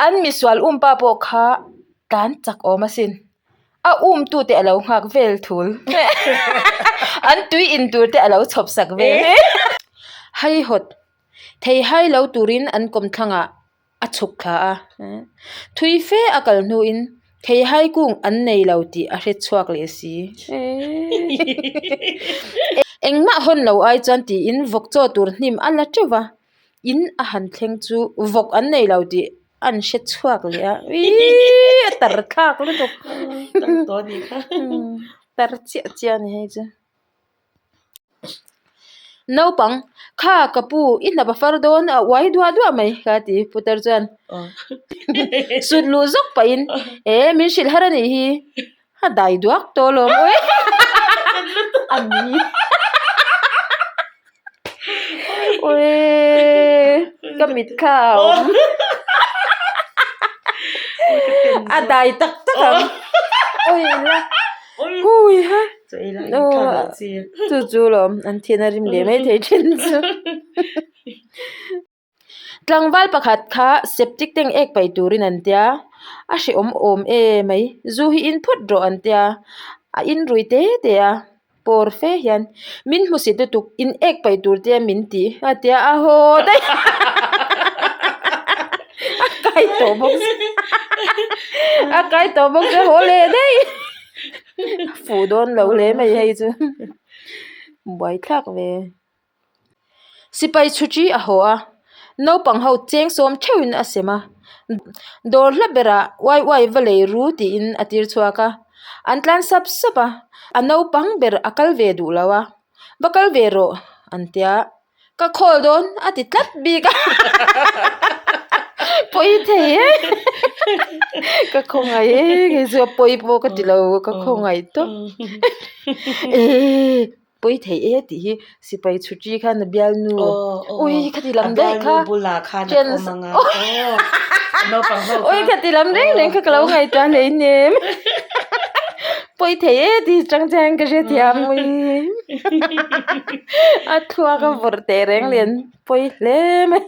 An misual umpa pawh kha tlan chak awm asin. A umtute a lo nghak vel thul. An tui in tur te a lo chhawp sak vel. Haihawt theihai lo turin an kawmthlangah a chhuk thla a. Thui fe a kal hnuin theihai kung an nei lo tih a hre chhuak leh si. Engmah hawn lo ai chuan tiin vawk chaw tur hnim a la teuh va. In a han thleng chu vawk an nei lo tih an hre chhuak leh a iiii a tar thlak lutuk tar chiah chiah a ni hei chu naupang kha ka pu i hnap a far dawn a uai duah duah mai ka ti putar chuan sut luh zawk pahin eh min hrilh har a nih hi. A dai duak tawh alawm awi a ni awi ka mit kha a awm a dai tak tak ang awi la hui ha chu chu alawm an thian a rim leh mai thei thin chu. Tlangval pakhat kha septic tank ek paih turin an tia, a hrehawm awm e mai, zu hi in phawt rawh an tia, a in rui te te a, pawr fe hian min hmusit lutuk in ek paih tur te min ti a tia a haw daih a kai tawh bawk si a kai tawh bawk si a haw leh daih a fuh dawn lo hle mai hei chu buaithlak ve. Sipai chhuṭi a haw a, naupang ho cheng sawm theuhin a sem a, dawr hla berah uai uai va lei ru tiin a tir chhuak a, an tlan sap sap a, a naupang ber a kal ve duh lo a, va kal ve rawh an tia, ka khawl dawn a ti tlat bik a, pawi thei e, ka khawngaih e kei chu a pawi pawh ka ti lo ka khawngaih tawp eee. Pawi thei e tih hi sipai chhuṭi khan a bialnu ui khati lam daih kha chance ui khati lam reng reng kha ka lo ngaihtuah hleinem pawi thei e tih chang chian ka hrethiam ui a thluak a vawrh teh reng lian pawi hle mai.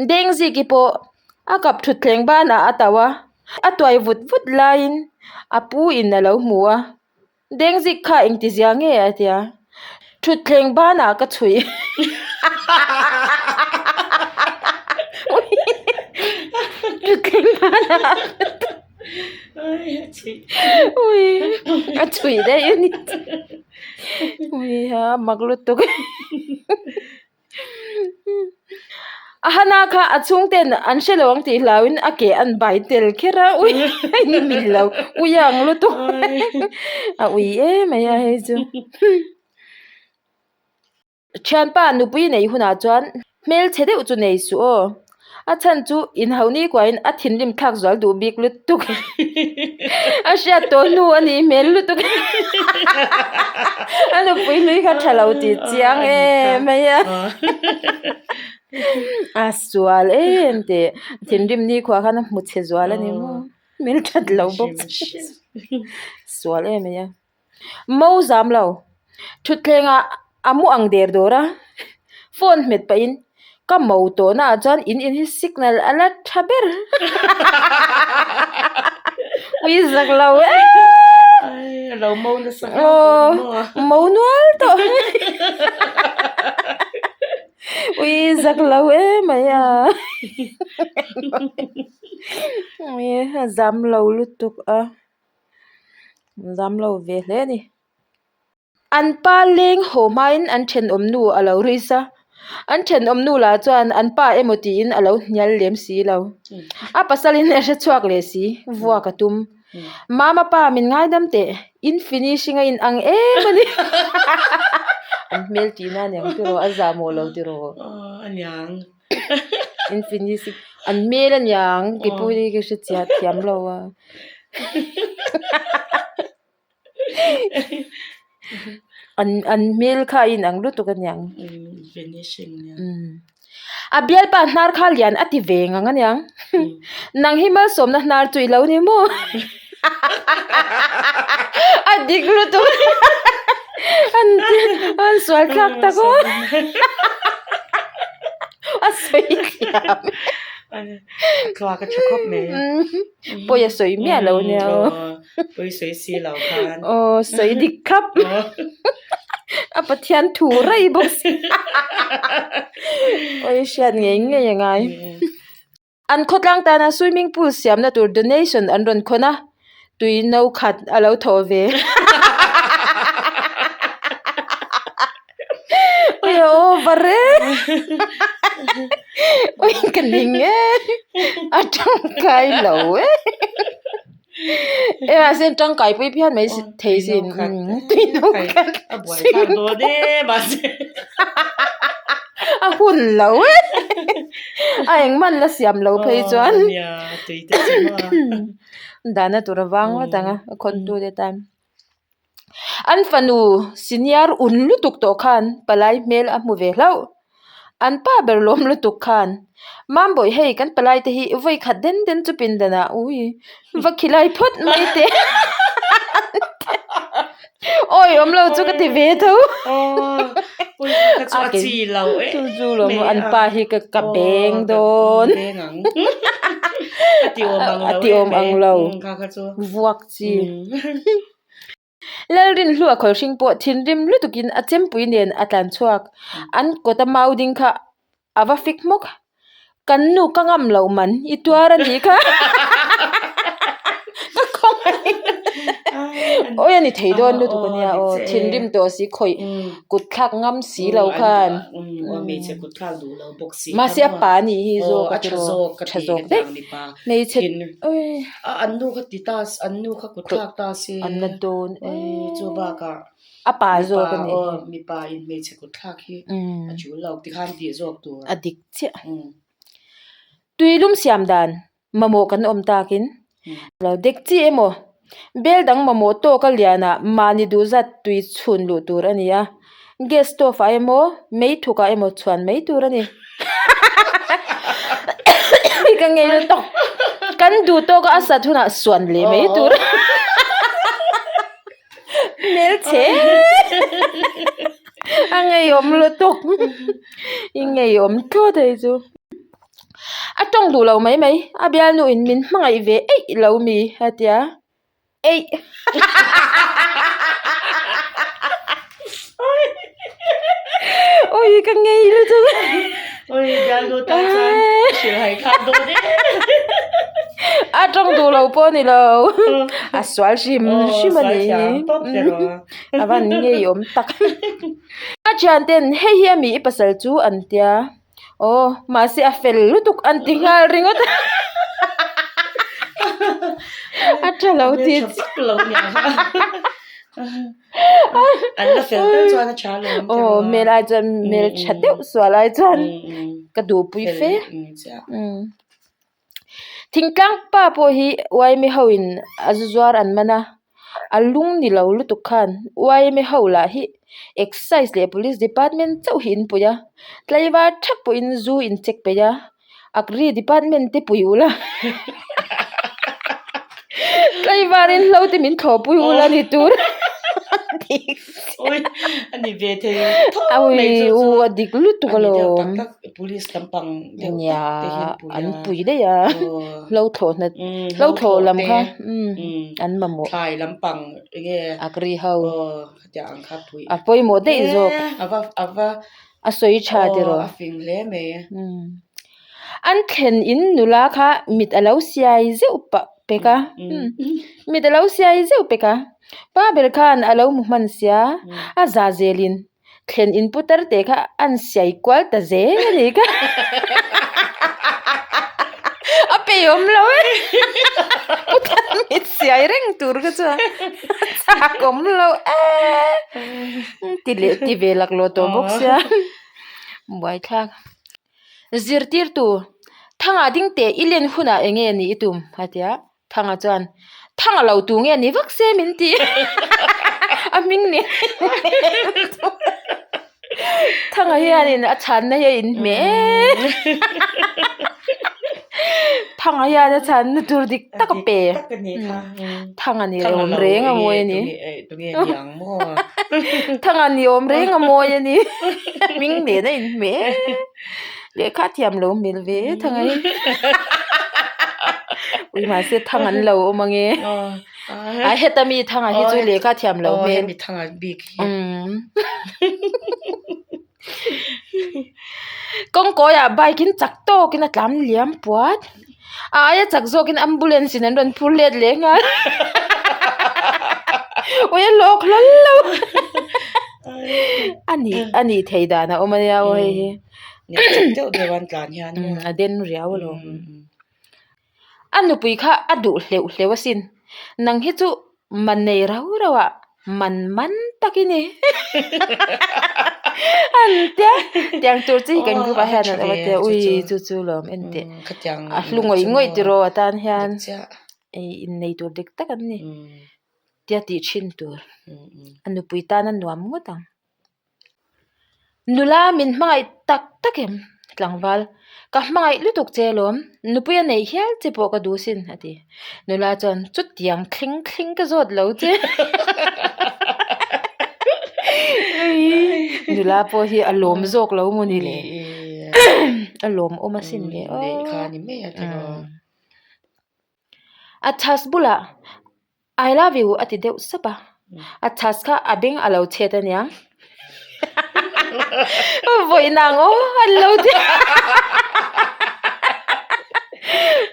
Dengziki pawh a kap thutthleng banah a tauh a, a tuai vut vut laiin a pu in a lo hmu a, Dengzik kha engti zia nge a ti a, thutthleng banah ka chhuih thutthleng banah a chhuih daih a ni a mak lutuk. A hana kha a chhungten an hre lo ang tih hlauhin a ke an bai tel kher a ui a inmil lo ui a ang lutuk a ui em mai a hei chu thianpa nupui nei hunah chuan hmelchhe deuh chu nei suh aw. A chhan chu inhauh ni kuahin a thinrim thlak zual duh bik lutuk a hriat tawh hnu a nih hmel lutuk a nupui hlui kha tha lo tih chiang em mai a a sual em teh thinrim ni khuah khan a hmu chhe zual a ni maw hmel that lo bawk sual em mai a. Mo zam lo. Thutthlengah a mu ang der dawr a, phone hmet pahin ka mo tawhna ah chuan in in hi signal a la tha ber. Ui zak lo e. Aw mo nual tawh. Ui zak lo e mai a. Ui a zam lo lutuk a. Zam lo ve hle a ni. An pa leng haw hmain an thenawm nu a lo risk a, an thenawm nu lah chuan an pa emaw tiin a lo hnial lem si lo. A pasalin a hre chhuak leh si, vuak a tum. Mama pa min ngaidam teh, in finishing a in ang em a ni. An hmel tihna a niang tiraw, a zahmawh lo tiraw. In finishing an hmel a niang kei pawh hi ka hre chiah thiam lo a an an hmel kha a inang lutuk a niang a bialpa hnar kha lian a ti ve ngang a niang nang hi malsawmna hnar chu i lo ni maw. A dik lutuk an an sual thlak tak aw a sawi thiam. Thluak a tha khawp mai. Pawi a sawi miah lo nia aw. Pawi sawi si lo khan. Aw sawi dik thlap. A Pathian thu rei bawk si. Awi hriat ngei ngei a ngai. An khawtlang tana swimming pool siamna tur donation an rawn khawn a, tui no khat a lo thaw ve. Ui a over e Ui ka ning e a tangkai lo e E mahse tangkai pui phian mai thei sin tui no khat a buaithlak dawn e mahse a hun lo e a engmah la siam lo phei chuan nia tui te chu maw dahna tur a vang ngawt ang a a khawntu te tan. An fanu senior un lutuk tawh khan palai hmel a hmu ve hlauh. An pa ber lawm lutuk khan Mambawi hei kan palai te hi vawi khat den den chu pindan ah ui va khilai phawt mai teh awi awm lo chu ka ti ve tho a chi lo chu chu lo maw an pa hi ka ka beng dawn a ti awm ang lo a ti awm ang lo vuak chi. Lalrinhlu a khawlhring pawh thinrim lutukin a chempui nen a tlan chhuak. An kawta mau ding kha a va fik hmawk. Kan nu ka ngam loh man i tuar a nih kha. Ka khawngaih. Awi a ni thei dawn lutuk a nia aw. Thinrim tawh si khawih kut thlak ngam si lo khan. Mahse a pa nih hi zawk a tiraw. Tha zawk daih. Hmeichhe awi. A an nu kha ti ta an nu kha kut thlak ta se an la dawn em chu bakah a pa zawk a nih aw mipa in hmeichhe kut thlak hi a tul lo tikhan tih zawk tur a dik chiah tuilum siam dan mamawh kan awm takin lo dek chi emaw bel dang mamawh tawk a lianah mahni duh zat tui chhun luh tur a ni a gas stove ah emaw mei thuk ah emaw chhuan mai tur a ni ka ngei na tawk kan duh tawk a a sat hunah suan leh mai tur hmelchhe a ngeiawm lutuk i ngeiawm thlawt hei chu a tawng duh lo mai mai a bialnu in min hmangaih ve eih lo mi a tia. Eih. Ui ka ngei lutuk. Ui bialnu tan chuan hrilhhai khan dawn e. A tawng duh lo pawh ni lo. A sual hrim hrim a ni. A van ngei awm tak. A thian ten hei hi ami i pasal chu an tia. Aw mahse a fel lutuk an ti nghal ringawt a a tha lo tih an la fel tal chuan a tha lo aw hmel ai chuan hmel tha deuh sual ai chuan ka duhpui fe thingtlang pa pawh hi uaimi ho in a zu zuar an man a a lung ni lo lutuk khan uaimi ho lah hi excise leh police department chauh hi in pui a tlaivar thak pawhin zu in check peih a agri department te pui ula tlaivar in hlo te min thlawhpui ula ni tur Ui a ni ve thei tho mai chu chu a dik lutuk alawm tak tak police lampang deuh tak te hi an pui a an pui daih a hlo thlawh hna hlo thlawh lam kha an mamawh thlai lampang enge agri ho khatiang ang kha pui a pawimawh daih zawk ava ava a sawi tha tiraw a fing hle mai an thlen in nula kha mit a lo siai zeuh pah pek a mit a lo siai zeuh pek a pa ber khan a lo hmu hman sia a za zelin thlen in putar teh kha an siai kual ta zel a ni kha a peihawm lo e putar mit siai reng tur kha chuan a chak awm lo e ti leh ti ve laklawh tawh bawk sia buaithlak. Zirtirtu, Thanga ding teh i len hunah eng nge ni i tum? a ti a. Thanga chuan, Thanga lo tu nge ni vak se min ti? A hming nen Thanga hianin a chhanna hi a inhmeh em? Thanga hian a chhanna tur dik tak a pe. Thanga ni awm reng a mawi a ni. Thanga ni awm reng a mawi a ni. Hming nen a inhmeh em? Lehkha thiam lo hmel ve thang ai. Ui mahse thang an lo awm ange. A heta mi thanga hi chu lehkha thiam lo hmel. Hemi thanga bik hi. Kawngkawiah bike in chak tawkin a tlan liam puat. A aia chak zawkin ambulance in an rawn phur let leh nghal. Ui a hlawk hlawl lo. A nih a nih theih dan a awm a nia aw hei hi. Chak deuh deuh an tlan hian a den riau alawm. A nupui kha a duh hleuh hleuh asin. Nang hi chu man nei rau rau ah man man tak i ni. An tia tiang tur chi kan group ah hian an awm a tia ui chu chu lawm en teh a hlu ngawih ngawih tiraw atan hian innei tur dik tak an ni tia tih thin tur a nupui tan a nuam ngawt ang. Nula min hmangaih tak tak em tlangval ka hmangaih lutuk che alawm nupui a neih hial che pawh ka duh sin a ti nula chuan chutiang thleng thleng ka zawt lo che nula pawh hi a lawm zawk lo maw ni le a lawm awm asin le aw a chhas bulah. I love you a ti deuh sap a, a chhas kha a beng a lo chhet aniang vawiin ang aw an lo ti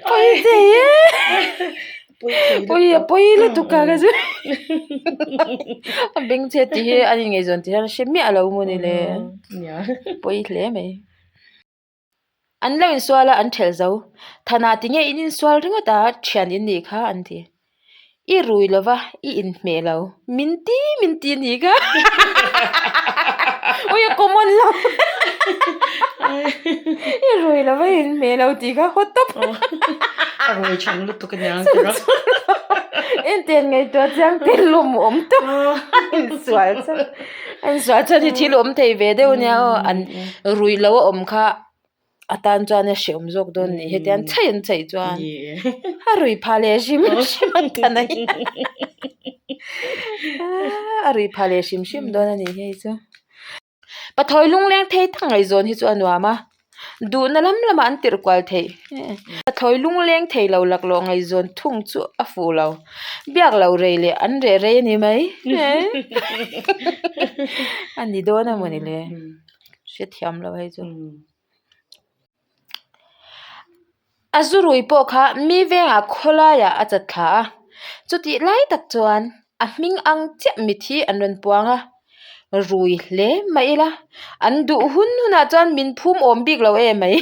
pawi thei e pawi a pawi lutuk a ka chu a beng chhet tih hi a inngaihzawn tih hian a hre miah lo maw ni le pawi hle mai. An lo insual a, an thelh zo. Thana ti nge in insual ringawt a, thian in nih kha an ti. I rui lo va, i inhmeh lo. Min ti min ti nih kha. Ui a common lo. I rui lo va, i inhmeh lo tih kha hawt tawp. A rui chang lutuk aniang tih rawh. Enten ngaihtuah chiang te lawm awm tawp. Insual chuan. A insual chuan hi thil awm thei ve deuh ania aw an rui lo a awm kha a tan chuan a hreawm zawk dawn ni hetiang an chhaih an chhaih chuan a rui phah leh hrim hrim an than a hi a rui phah leh hrim hrim dawn a nih hei chu pathawi lungleng thei tak ngaihzawn hi chu a nuam a. Duhna lam lamah an tirh kual theih. Pathlawi lungleng thei lo laklawh ngaihzawn thung chu a fuh lo. Biak lo rei leh an reh rei a ni mai. A ni dawn a mawni le. Hrethiam lo hei chu. A zurui pawh kha mi vengah khawlaiah a chat thla a. Chutih lai tak chuan a hming ang chiah mithi an rawn puang a. Rui hle mah ila an duh hun hunah chuan min phum awm bik lo em mai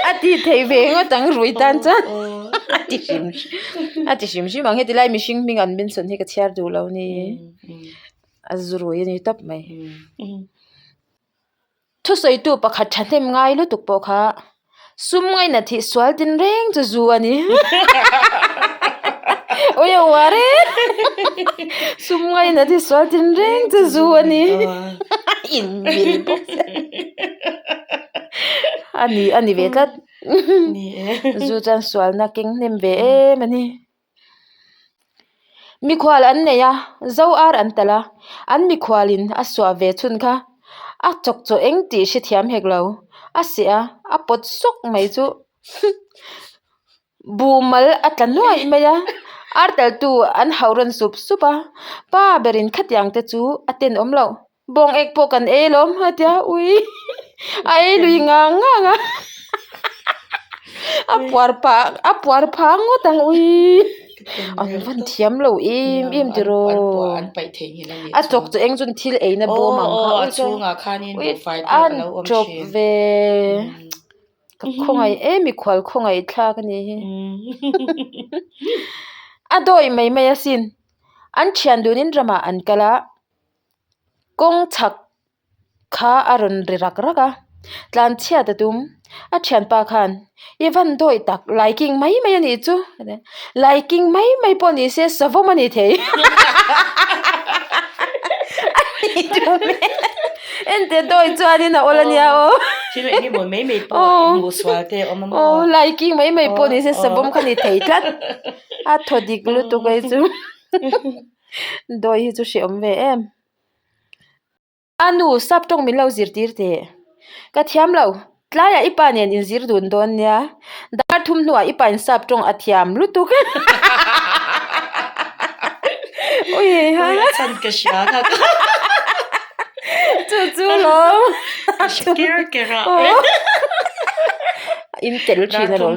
a ti thei ve ngawt ang rui tan chuan a ti hrim a ti hrim hrim ang heti lai mihring hming an mention hi ka chhiar duh lo ni a zu rui a ni tawp mai. Thusawitu pakhat thahnem ngai lutuk pawh kha sum ngaina thih sual tin reng chu zu a ni. Ui a uar e! Sum ngaina thih sual tin reng chu zu a ni. Inmil bawk se. A ni a ni ve tlat. Zu chuan sualna keng hnem ve em a ni. Mikhual an nei a, zo ar an talh a, an mikhualin a suah ve chhun kha a chawk chaw eng tih hrethiam hek lo, a seh a, a pawt sawk mai chu buh mal a tla nuaih mai a, ar talhtu an hauh rawn sup sup a, pa berin khatiang te chu a tenawm loh. Bawng ek pawh kan ei alawm a tia ui a ei lui ngang ngang a a puar pah a puar phah ngawt ang ui an van thiam lo em em tiraw a chawk chu eng chuan thil ei na bawm ang kha ui ui an chawp ve ka khawngaih em mikhual khawngaih thlak a nih hi a dawi mai mai asin an thian dunin ramah an kal a. Kawng chhak kha a rawn ri rak rak a, tlanchhiat a tum. A thianpa khan, I van dawi tak, laiking mai mai a nih chu. Laiking mai mai pawh ni se savawm a ni thei. A ni duh hmel. Enteh dawi chuanin a awl a nia aw. Thil eng emaw mai mai pawh hmuhsual te a awm a maw. Aw, laiking mai mai pawh ni se savawm kha ni thei tlat. A thaw dik lutuk ei chu. Dawi hi chu hreawm ve em. A nu sap tawng min lo zirtir teh. Ka thiam lo, tlaiah i pa nen inzir dun dawn nia, dar thum hnuah i pa in sap tawng a thiam lutuk. Ui ha. Ui a chhan ka hria kha ka. Chu chu lo. Ka hre ker ker a. In tel thin alawm.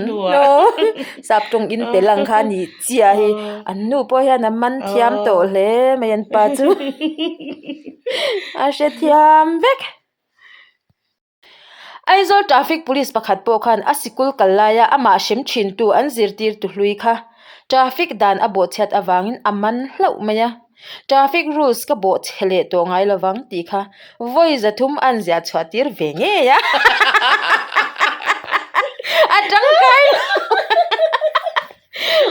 Sap tawng in tel ang kha a ni chiah hi. An nu pawh hian a man thiam tawh hle mai an pa chu. A hrethiam vek. Aizawl traffic police pakhat pawh khan a sikul kal laia amah hrem thintu an zirtirtu hlui kha traffic dan a bawhchhiat avangin a man hlauh mai a. Traffic rules ka bawhchhe leh tawh ngai lovang tih kha vawi zathum a an ziah chhuah tir ve ngei a. A tangkai lo.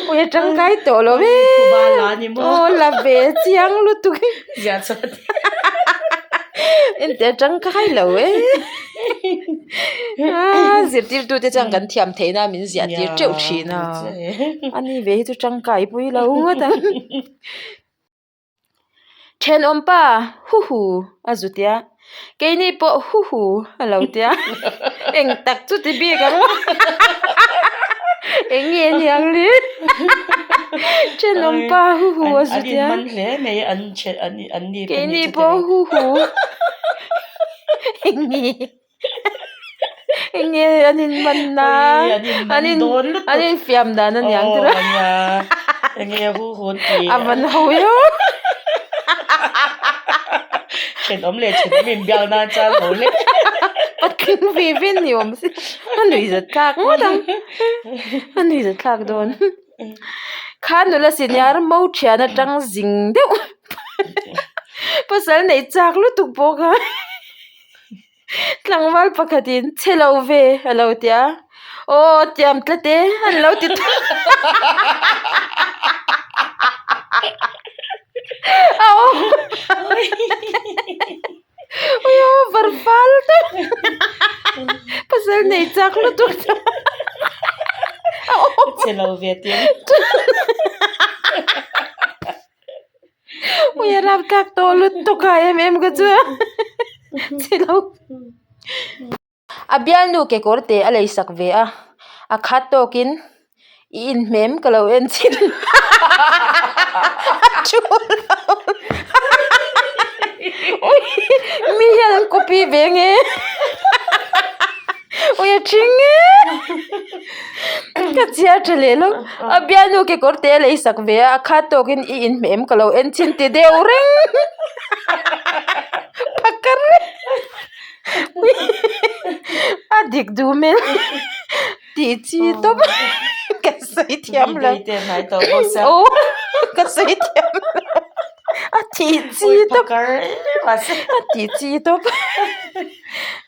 Ui a tangkai tawh lo e. Aw la ve chiang lutuk. Ziah chhuah tir. Ente a tangkai lo e. Aa zirtirtute chuan kan thiam theihna min ziah tir teuh thin a. Ani ve hi chu tangkai pui lo ngawt ang. Thenawm pa huhu a zu tia, keini pawh huhu a lo tia, eng tak chu ti bik ang aw eng nge niang le thenawm pa huhu a zu tia, keini pawh huhu eng nge. Eng nge an in man na an in an in fiam dan a niang tura a van ho eo Thenawm leh thenawm in biak nan chuan ho hle Patling ve ve ni awm si a nuih zat thlak ngawt ang a nuih zat thlak dawn Kha nula senior mo thian atang zing deuh pasal neih chak lutuk pawh kha. Tlangval pakhatin chhe lo ve a lo ti a, aw tiam tlat e an lo ti ta a aw ui aw var fal deuh pasal nei chak lutuk ta a aw chhe lo ve tih Ui a rap tlak tawh lutuk a em em ka chu chhe lo. A bialnu kekawr te a lei sak ve a, a khat tawkin i inhmem ka lo en chin a thu lo ui mi hian an copy ve nge ui a thing e. Ka chhiar tha leh lawk a bialnu kekawr te a lei sak ve a a khat tawkin i inhmeh em ka lo en chin ti deuh reng phakar a dik duh hmel tih chi tawp ka sawi thiam lo aw ka sawi thiam lo a tih chi tawp a tih chi tawp.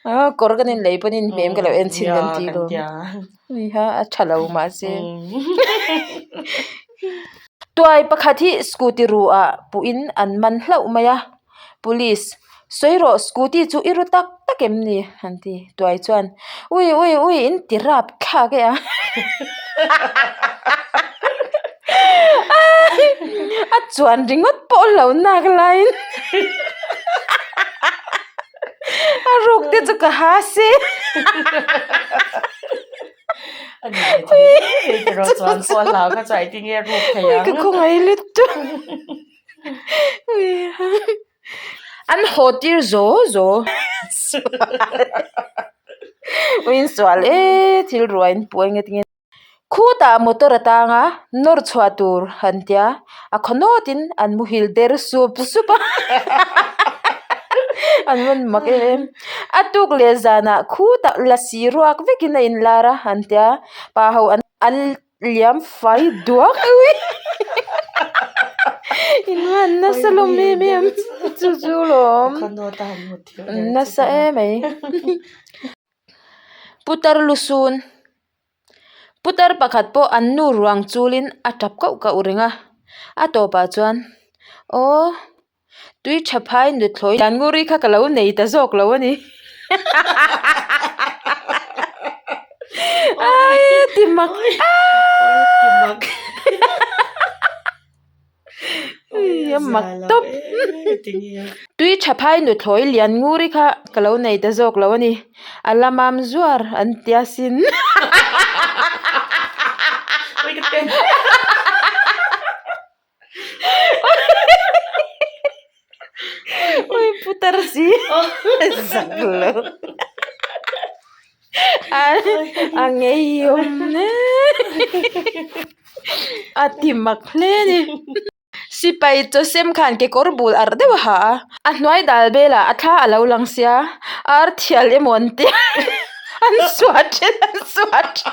Aa kawr kan inlei pawn inhmem ka lo en chhin kan tih lo ni kha a tha lo mahse tuai pakhat hi scooty ruh ah puh in an man hlauh mai a police sawi rawh scooty chu i ru tak tak em ni an ti tuai chuan ui ui ui in ti rap thlak e a a chuan ringawt pawh lo nak laiin. A ruk te chu ka ha se. Ka khawngaih lutuk. An haw tir zaw zaw. Ui insual e thil ruai in puai nge tinge. Khutah motor a tang a, nawr chhuah tur han tia, a khaw nawtin an muhil der sup sup a, an rawn mak em em. A tuk leh zanah khutah lasi ruak vekin a inlar a han tia, pa ho an an liam fai duak in rawn nasa hlawm em em chu chu lawm nasa em mai. Putar lusun putar pakhat pawh an nu ruang chulin a tap kauh kauh reng a a tawpah chuan aw tui tha phai nuthlawi Liannguri kha ka lo nei ta zawk lo a ni ai ti mak a. a mak tawp. Tui tha phai nuthlawi lian nguri kha ka lo nei ta zawk lo a ni. A la mam zuar an tia sin. Ui putar si zak lo a a ngeiawm hle a ti mak hle a ni sipai chaw sem khan kekawr bul arh deuh a ha a a hnuai dal velah a thla a lo lang sia ar thial emaw an tia an suah then an suah then.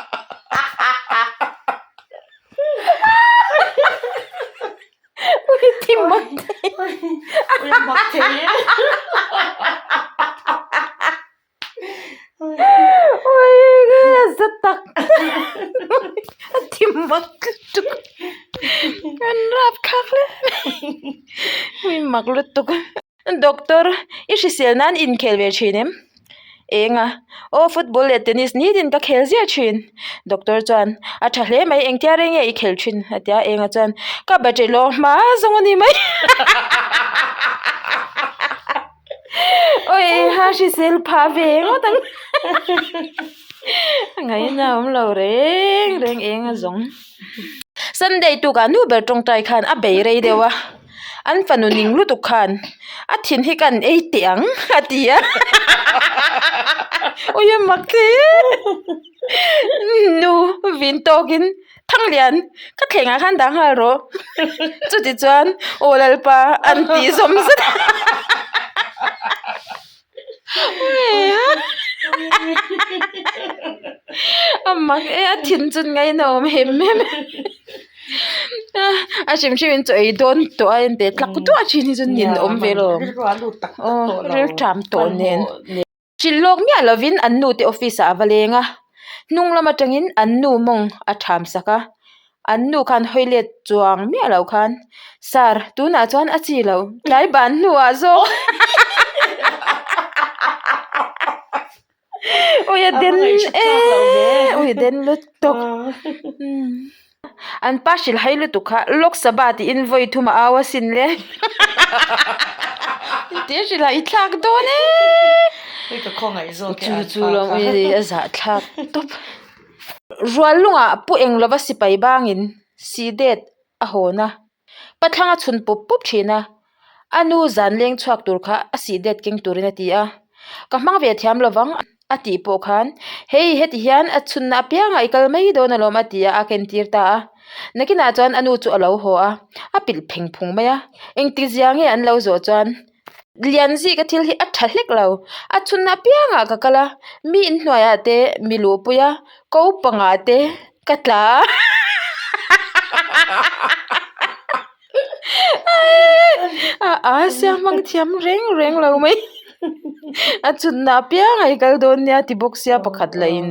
Doctor i hrisel nan inkhel ve thin em? Eng a, aw football leh tennis nitin ka khel ziah thin. Doctor chuan, a tha hle mai engtia reng nge i khel thin? A ti a, Enga chuan, ka battery lawng hma zawng a ni mai. Awi ha hrisel phah ve ngawt ang. A ngaihna a awm lo reng reng eng a zawng. Sunday tukah nu ber tawngtai khan a bei rei deuh a. An fanu ning lutuk khan a thin hi kan ei teh ang a ti a ui a mak hle nu vin tawkin Thanglian ka thlengah khan dah nghal rawh chuti chuan aw Lalpa an tih zawm zet a a mak e a thin chu ngaina awm hem hem a hrim hrim in chaw ei dawn tawh a en teh tlak duah thin hi chu nin awm ve lo aw rilṭam tawh nen hrilh lawk miah lovin an nu te office ah a va leng a hnung lam atangin an nu mawng a ṭham sak a. An nu khan hawi let chuang miah lo khan sir tunah chuan a chi lo tlai ban hnuah zawk ui a den eee ui a den lutuk an pa hrilh hai lutuk kha Lok Sabha tiin vawi thum a au asin le tih hrilh ah i thlak dawn eee chu chu lawm ui a zahthlak tawp. Rual lungah pu eng lova sipai bangin sihdet a hawn a, pathlang a chhun pup pup thin a, a nu zan leng chhuak tur kha a sihdet keng turin a ti a, ka hmang ve thiam lovang a tih pawh khan hei heti hian a chhunna apiangah i kal mai dawn alawm a ti a, a kentir ta a, nakinah chuan a nu chu a lo haw a, a pilh pheng phung mai a, engtizia nge an lo zawh chuan. Lianzika thil hi a tha hlek lo a chhun apiangah ka kal a mi inhnuaiah te mi luhpui a ko pangah te ka tla a a a siam hmang thiam reng reng lo mai a chhun apiangah i kal dawn nia ti bawk sia pakhat lah in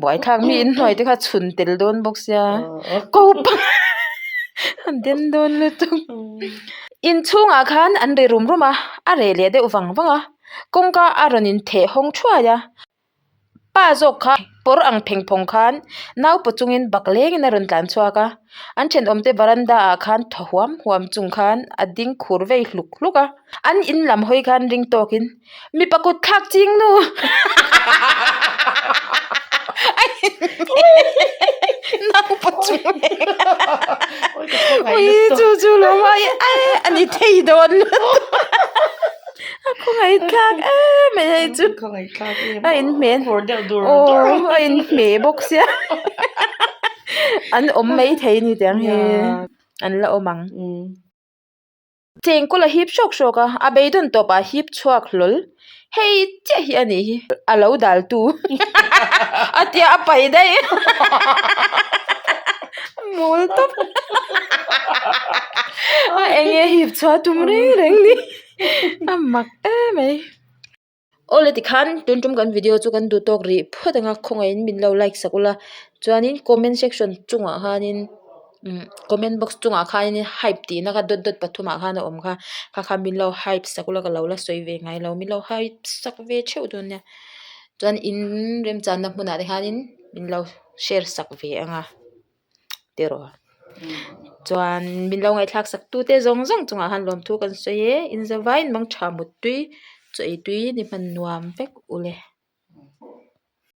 buaithlak mi inhnuai te kha chhun tel dawn bawk sia ko pangah a den dawn lutuk. Inchhungah khan an ri rum rum a, a reh leh deuh vang vang a, kawngka a rawn intheh hawng thuai a, pa zawk kha pawr ang pheng phawng khan naupaw chungin bak lengin a rawn tlan chhuak a, an thenawmte varanda ah khan thaw huam huam chung khan a ding khur vei hluk hluk a, an in lam hawi khan ring tawkin mipa kut thlak ching nu naupaw chung ui chu chu lo mai a ni thei dawn a khawngaih thlak em mai hei chu a inhmeh aw a inhmeh bawk sia an awm mai thei a ni tiang hi an la awm ang. Chengkawl a hip hrawk hrawk a, a beidawn tawp ah hip chhuak hlawl. Hei chiah hi a nih hi, a lo dal tu a tia a pai daih mawl tawp a eng nge hip chhuah tum reng reng ni a mak em mai. Awle tikhan tun tum kan video chu kan duh tawk rih phawt ang a khawngaihin min lo like sak ula chuanin comment section chungah khanin umm comment box chungah khanin hype tihna kha dot dot pathumah khan a awm kha kha kha min lo hype sak ula ka lo la sawi ve ngai lo min lo hype sak ve theuh dawn nia chuan in remchanna hmunah te khanin min lo share sak ve ang a tiraw. Chuan min lo ngaihthlak sak tu te zawng zawng chungah khan lawmthu kan sawi e. Inzavaiin mangtha muttui chaw ei tui ni hman nuam vek ule.